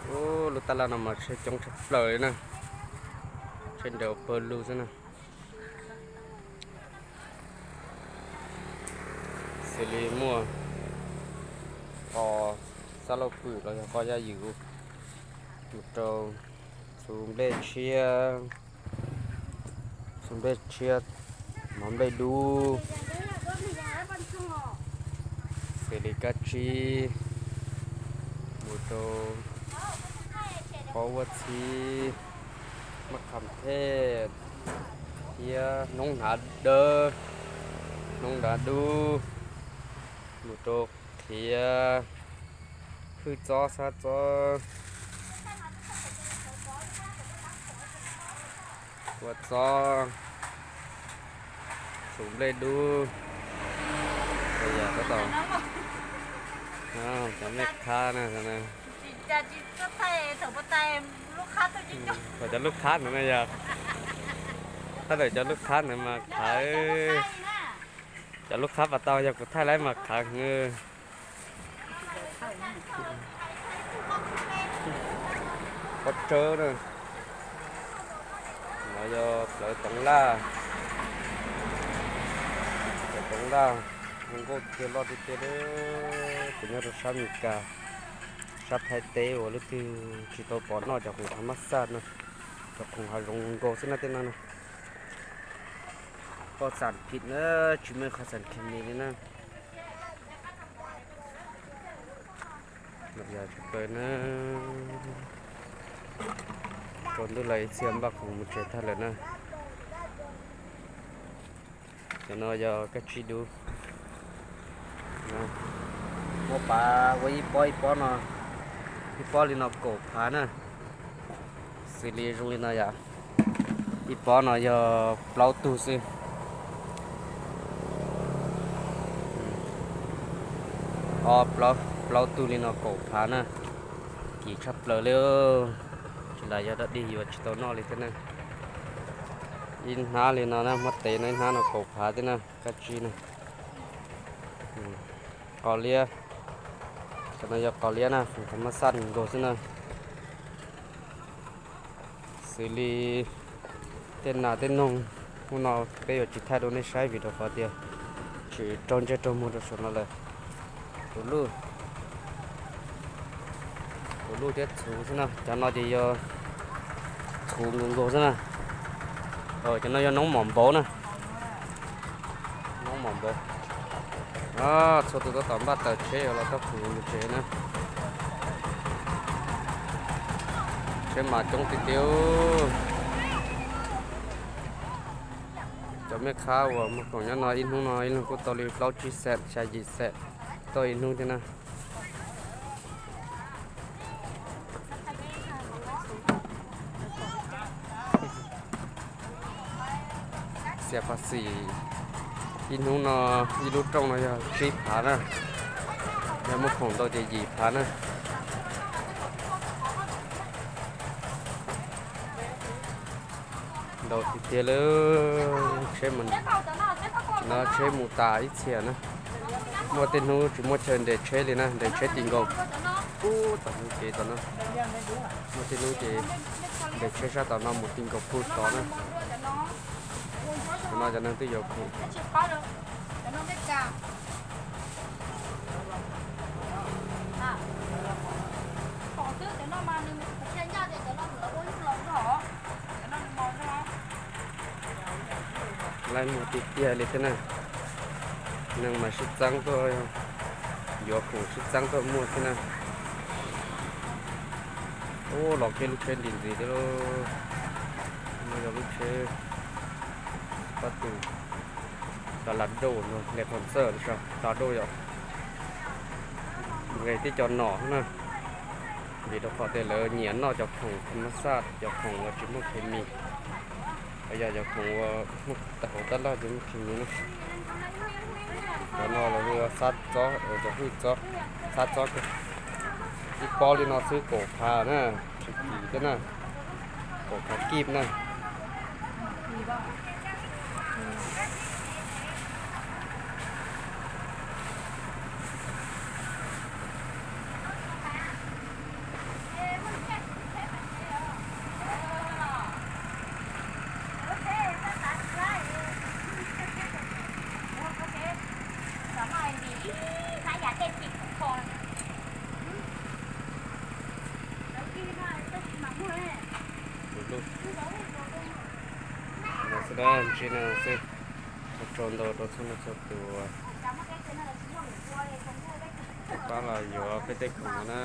Ub, lub tab laj no mas tsheb coob tshaj plaws li na, tsheb nres ua pawg lug xwb na. Xws li muaj qos xab lauj pwm los yog qos yaj ywm, mus rau txhuv nplej tshiab, txhuv nplej tshiab, mov nplej dub, xws li kab tsib, mus rau qos vuab txhib, maj qham thej, thiab noob hnav dawb, noob hnav dub, mus rau qhiav, hwj txob, xab txob, kua txob, txhuv nplej dub, yam tab tom, cov mej khab na, thaum cov lub qhab ntawd na yog, tab ntawm cov lub qhab ntawd mas khav, cov lub qhab pas tau yog kuv thaij lawm mas khav heev. Pob tsawb na, no yog plawv toov laj, plawv toov laj, zoo nkauj tiag loj tiag tiag. Kuv nyob rau sab Amelikas, sab Thaib teb uas leej twg tsis tau pom noj cov khoom hav mab xaj no, cov khoom hav zoov nkaus xwb na tej no na. Poj xam phim na, tsis muaj qhov xam khes mis li na. Yog tsis pawg na, tsaus ntuj lawm ib txhia npaj khoom mus tsev tag lawm na. Cov no yog kab tsib dub, muab pav ua ib pob ib pob no, ib pob li no kaum phav na. Xws li zoo li no yom, ib pob no yog plaub tug xwb. Ob plaub tug li no kaum phav na, kim tshaj plaws li. Tsis tas yog dog dig yuav tsis tau noj li thiab na. Ib hnab li no na, muab tev no ib hnab no kaum phav thiab na, kab tsib na. Qos liab, cov no yog qos liab na, khoom hav mab xaj nkaus xwb na. Xws li tej nas tej noog, hnub no peb yuav tsis thaij rau nej saib vim rau qhov tias tsis raug ntsej raug muag rau saum no lawm. Tus luj, tus luj thiab txhuv xwb na, cov no ces yog txhuv nkaus nkaus xwb na. Cov no yog noob mom npaum na, noob mom npaum. Txhua tus tab tom npaj taws tsheb los coj khoom mus tsev na. Tsheb mas coob tiag tiag. Cov mej khab uas muag khoom nyob no ib hnub no ib leeg kuj tau li plaub tsib xees xya yim xees tau ib hnub thiab na. Xiam pas xim, ib hnub no ib lub rooj no yog tsib phav na, yog muag khoom ntau ces yim phav na. Ntau tiag tiag li. Tsheb, no tsheb mus tas ib txhia na. Muaj tej hnub tsis muaj chaw nres tsheb li na, nres tsheb ti nkaus puag tom ntug kev tom no. Muaj tej hnub ces nres tsheb sab tom no mus ti nkaus puag tod na. Cov no cov neeg twb yuav khoom. Laib muag tiag tiag li thiab na. Neeg mas sib txeeb tuaj, yuav khoom sib txeeb tuaj muag thiab na. Ub, los kiag lub tsheb nti ntxiv thiab lauj. No yog lub tsheb pab tus, cov lam dauj no, nqes qhov txawj, lam dauj yom. Nqes tib co nom na, vim rau qhov tias lawv nyiam noj cov khoom hav mab xaj, cov khoom uas tsis muaj khes mis, yog cov khoom uas muaj hauv tab laj tsis muaj khes mis na. Cov no lawv hu ua xab txob, cov hwj txob, xab txob. Ib pob li no xwb kaum phav na, tsis kim thiab na, kaum phav kib na. lub no xwb dab ntsis no xwb. Ua tsaug ntau rau txhua leej txhua tus uas pab los yuav peb tej khoom no na.